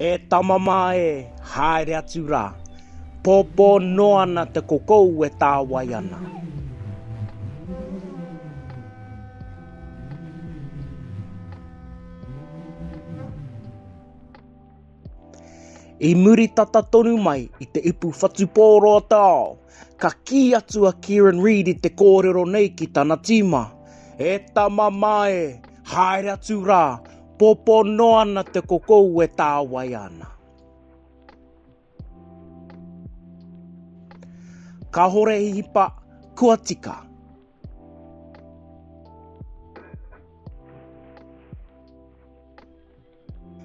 E tama mā e, haere atu rā. Pōpō noa ana te kokou e tāwai ana. I muri tata tonu mai i te ipu whatupōro o te ao, ka kī atu a Kieran Reid i te kōrero nei ki tana tīma, E tama mā e, haere atu rā, pōpō noa ana te kokou e tāwai ana. Kahore i hipa, kua tika.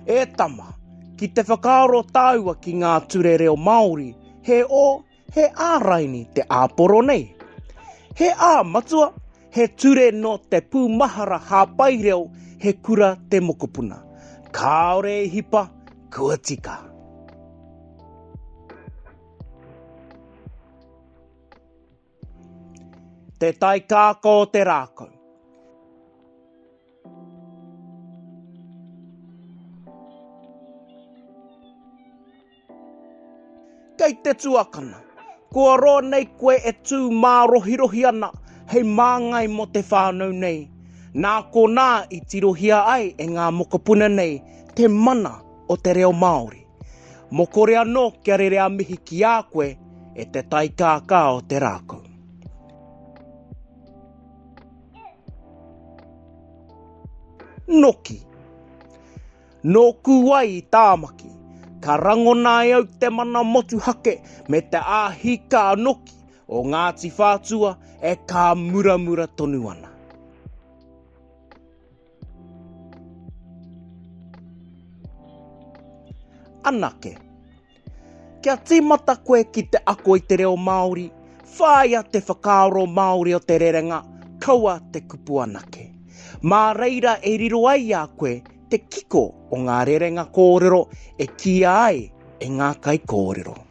E tama, ki te whakaaro tāua ki ngā ture reo Māori, he o, he āraini te āporo nei. He ā matua, he ture nō te pūmahara hāpai reo, he kura te mokopuna. Kāore i hipa, kua tika. Te taikākā o te rākau. Kei te tuakana, kua roa nei koe e tū mārohirohi ana hei māngai mō te whānau nei. Nā konā i tirohia ai e ngā mokopuna nei te mana o te reo Māori. Mokore anō kia rere a mihi ki a koe e te taikākā o te rākau. Noki. Nōku ai i Tāmaki, ka rangona e au te mana motuhake me te āhika noki o Ngāti Whātua e kāmuramura tonu ana. Anake. Kia tīmata koe ki te ako i te reo Māori, whāia te whakaaro Māori o te rerenga, kaua te kupu anake. Mā reira e riro ai i a koe te kiko o ngā rerenga kōrero e kīia ai e ngā kaikōrero.